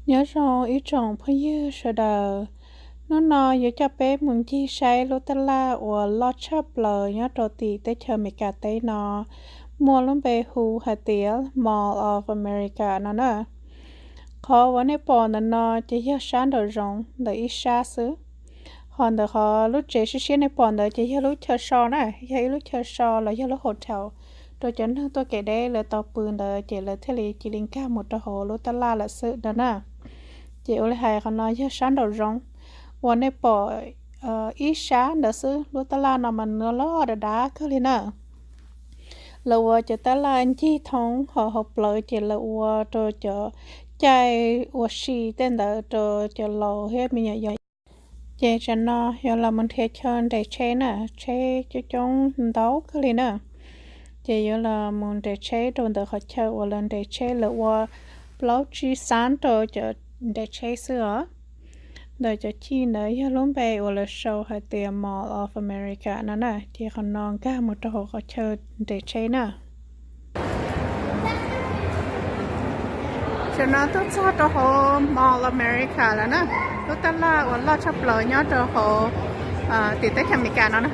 Nyob zoo ib tsoom phooj ywg sawv daws, hnub no yuav coj peb mus ncig saib lub tab laj uas loj tshaj plaws nyob rau tim teb chaws Amelikas teb no, muaj lub npe hu hais tias Mall of America no na. Qhov uas nej pom ntawm no ces yog sab nraum zoov ntawm ib sab xwb. Ho ntawm qhov lub tsev siab siab nej pom ntawd ces yog lub chaw so na, yog ib lub chaw so los yog lub hotel rau cov neeg tuaj kev deb lawv tau pw ntawd ces lawv thiaj li cia li nkag mus rau hauv lub tab laj lawm xwb no na. Ces ua li hais qhov no yog sab nraum zoov uas nej pom ib sab ntawd xwb, lub tab laj no mas nws loj dav dav kawg li na. Lawv ua cov tab laj ncig thoob hauv hauv plawv ces lawv ua rau cov caij ua si tej ntawd rau cov laus thiab me nyuam yaus. Ces tsam no yuav los mus nrhiav chaw nres tsheb na, tsheb coob coob ntau kawg li na. Ces yuav los mus nres tsheb rau ntawm qhov chaw uas lawv nres tsheb, lawv ua plaub tsib xab rau cov nres tsheb xwb os. Ntawm cov chij ntawd yog lub npe uas lawv sau hais tias Mall of America no na, ces qhov no nkag mus rau hauv qhov chaw nres tsheb na. Tam no tuaj txog rau hauv Mall of America lawm na, lub tab laj uas loj tshaj plaws nyob rau hauv tim teb chaws Amelikas no na.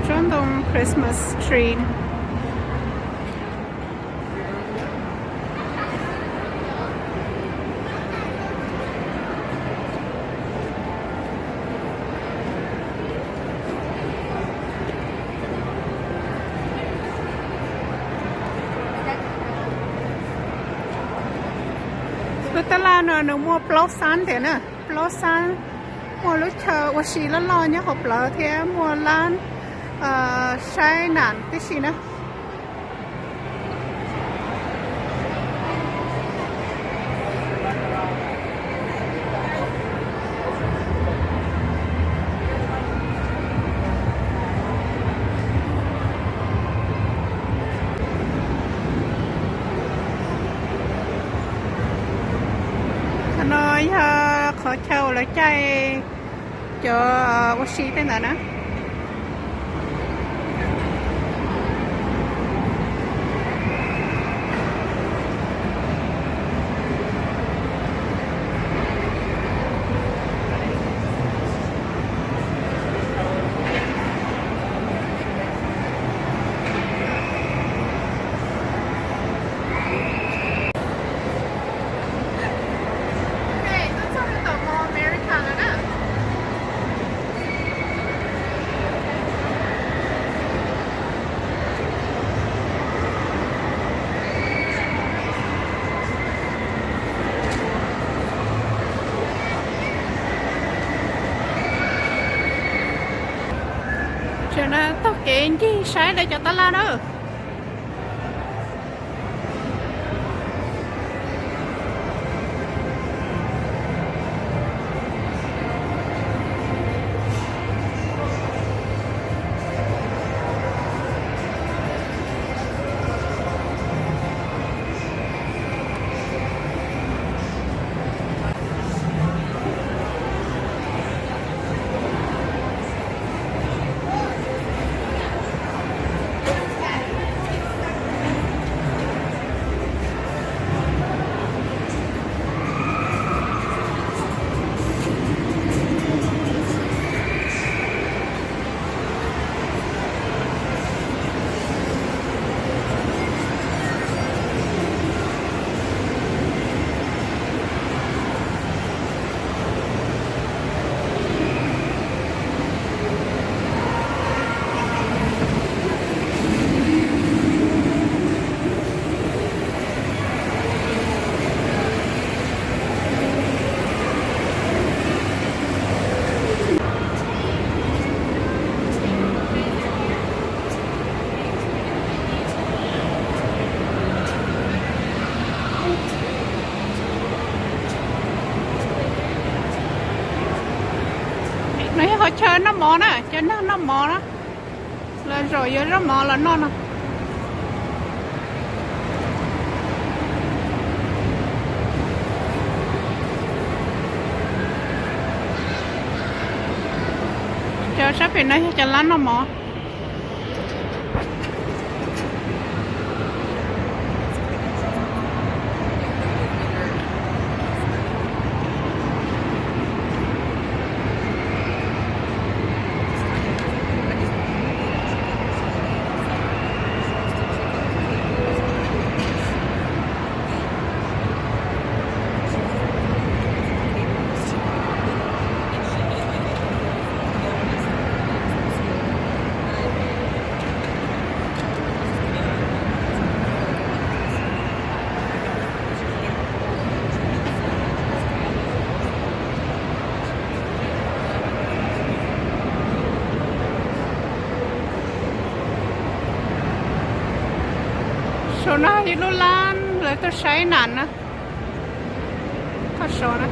Tsob ntoo Christmas tree. Lub tab laj no nws muaj plaub xab tiag na, plaub xab, muaj lub chaw ua si loj loj nyob hauv plawv thiab muaj lab saib nam tib si na. Qhov no yog qhov chaw uas lawv caij cov ua si tej ntawd na. Tam no taug kev ncig saib lawv cov tab laj na. No yog qhov chaw noj mov na, cov neeg noj mov na, lawv zaum yuav zaub mov los noj no. Sab pem no yog cov lab noj mov. Saum no ib lub lab lawv tuaj saib nas na. Thoj saud na.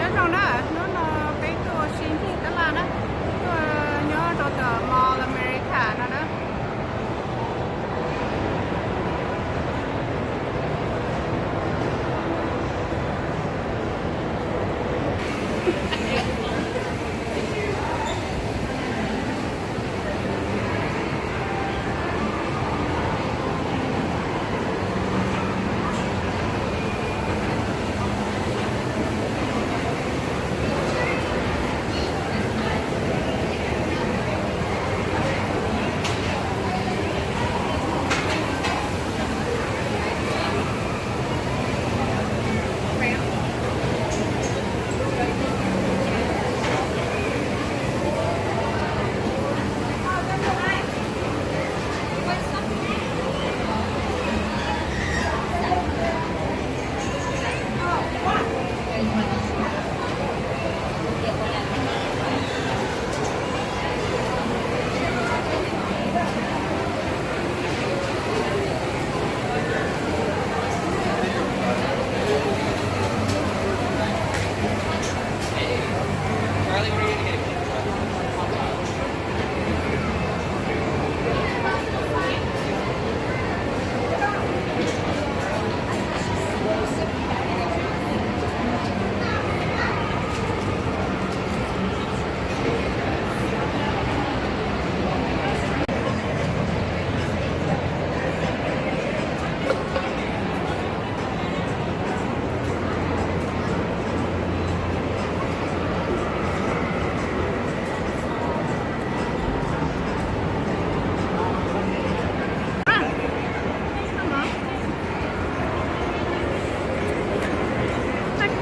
Nyob zoo na, hnub no peb tuaj ua si ncig tab laj na, tuaj nyob rau tom Mall America no na.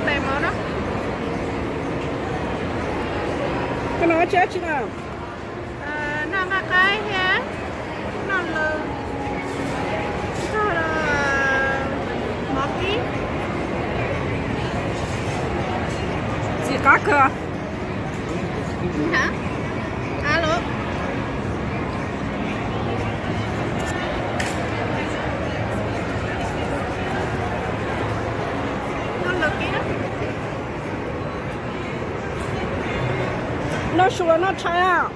Tais mov no. Koj noj dab tsi dab tsi na? Noj nqaij qaib thiab noj lw, noj mov kib. Txiv qab kawg. Ua noj tshais a?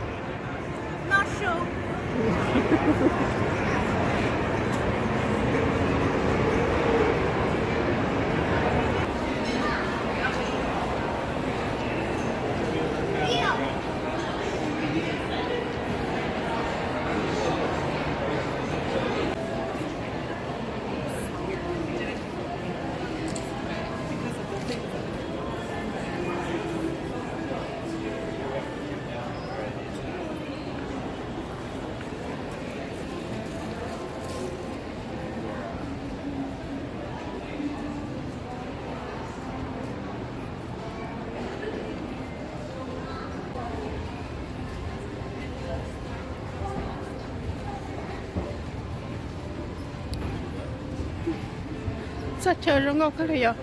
Txoj chaw zoo nkauj kawg li yom.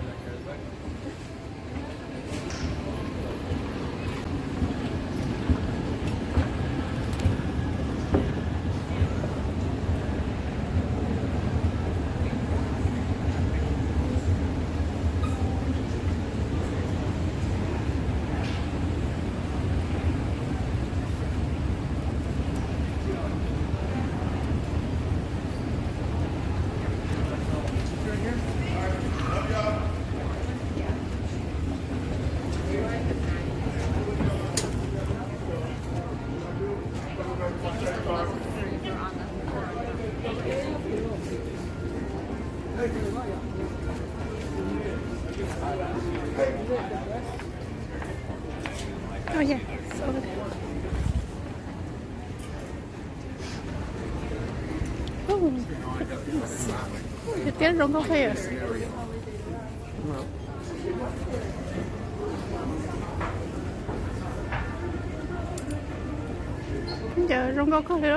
Oh, yeah, it's over there. Tiag tiag zoo nkauj kawg. Ntawd zoo nkauj kawg li.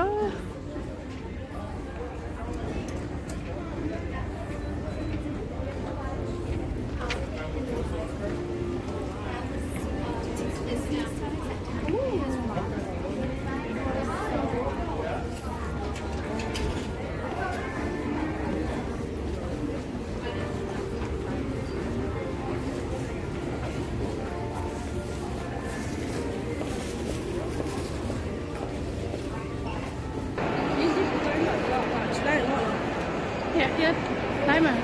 Thiab, thiab, thaib mas.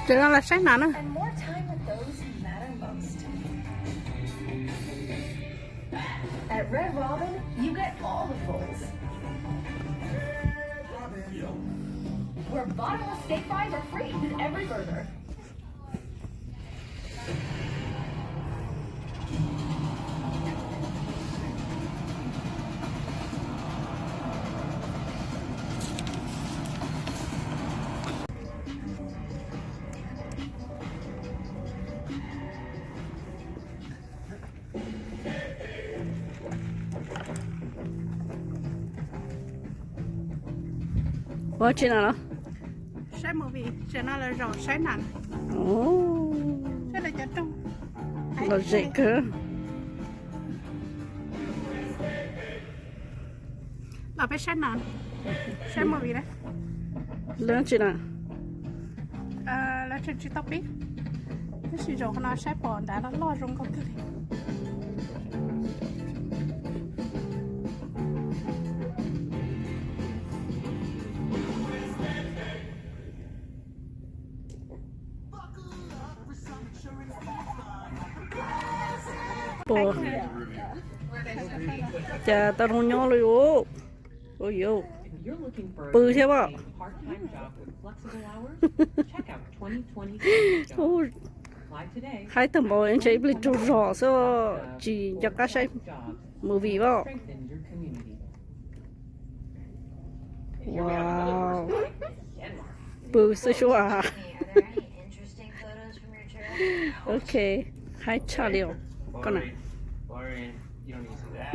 Tseem no los saib nas na. And more time with those who matter most. At Red Robin, you get all the fulls. Where bottomless steak fries are free with every burger. Ua tsi no los? Saib movie, tseem no los zaum saib nas. Saib lawv cov rooj. Lom zem kawg. Los peb saib nas, saib movie na. Lawv tsi na? Lawv tseem tsis tau pib, tab sis zaum qhov no saib pom nrad loj loj zoo nkauj kawg li. Pom, cas tau zoo nyob li ub. Ua yuav pw thiab as. Haib tag npaum ntshe ib pliag tsaug zog xwb, tsis nco qab saib movie as. Wow, pw xwb suab. Ok, haib tshaj li os. Koj na,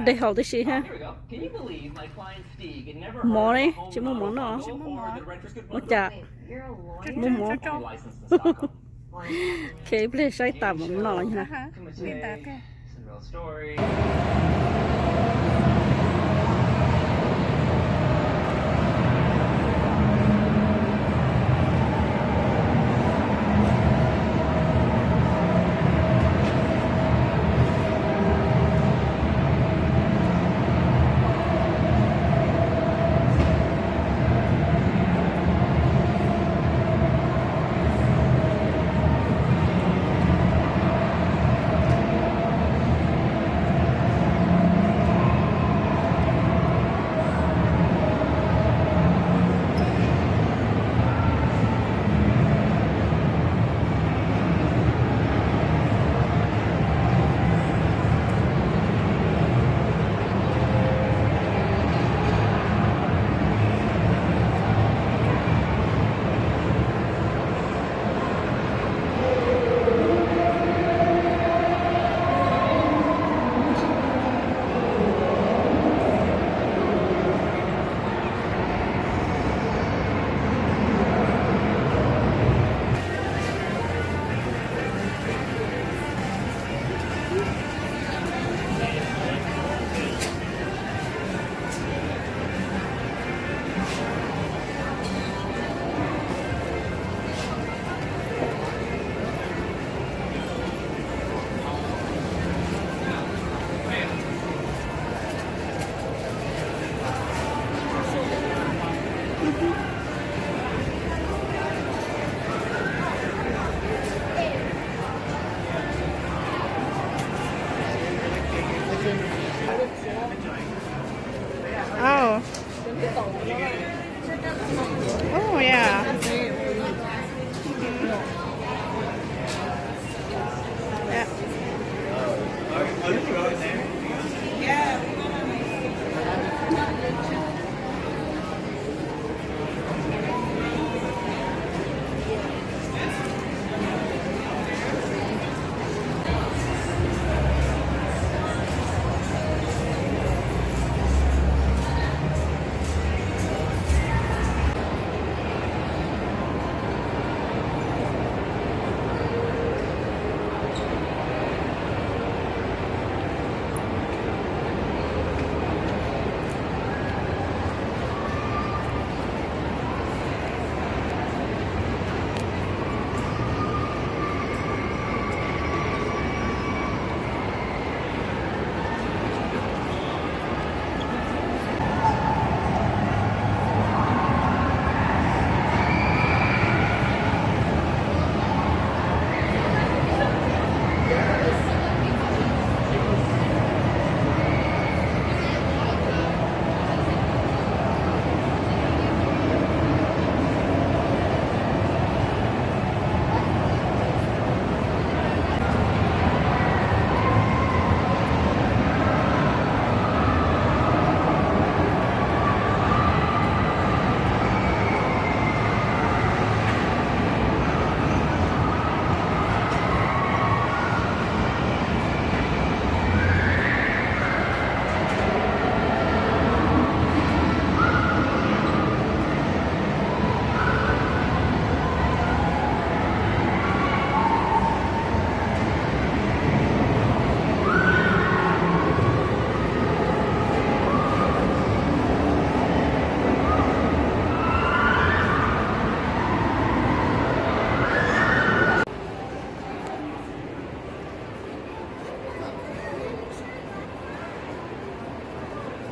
dej haus tib si ha. Mov ne, tsis muaj mov noj. Ua cas muaj mov? Ok, ib pliag saib tas mov noj los na.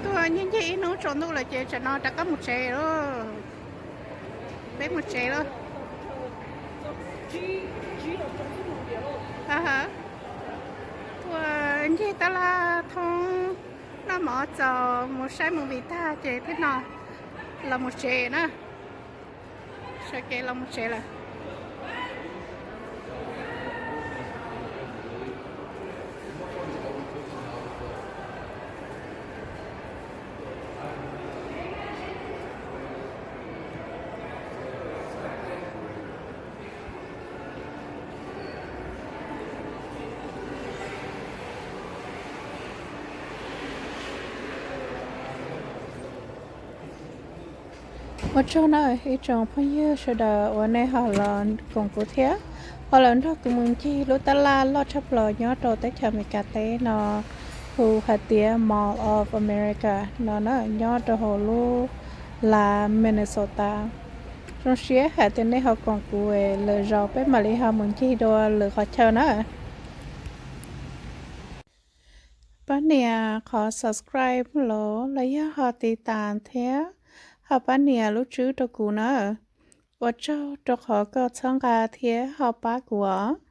Tuaj ncig ncig ib hnub tsaus ntuj lawm ces tsam no rov qab mus tsev lawm. Peb mus tsev lawm. Tuaj ncig tab laj thoob noj mov txaus mus saib movie tag ces thiab no los mus tsev na. Sawv kev los mus tsev lawm. Ua tsaug na ib tsoom phooj ywg sawv daws uas nej ho los koom kuv thiab ho los nrog kuv mus ncig lub tab laj loj tshaj plaws nyob rau teb chaws Amelikas teb no hu hais tias Mall of America no na, nyob rau hauv lub Las Minnesota. Zoo siab hais tias nej ho koom kuv, lwm zaus peb mam li ho mus ncig dua lwm qhov chaw na. Pab nias qhov subscribe los los yog ho tiv tas thiab ho pab nias lub tswb rau kuv na. Ua tsaug rau qhov koj txhawb nqa thiab ho pab kuv os.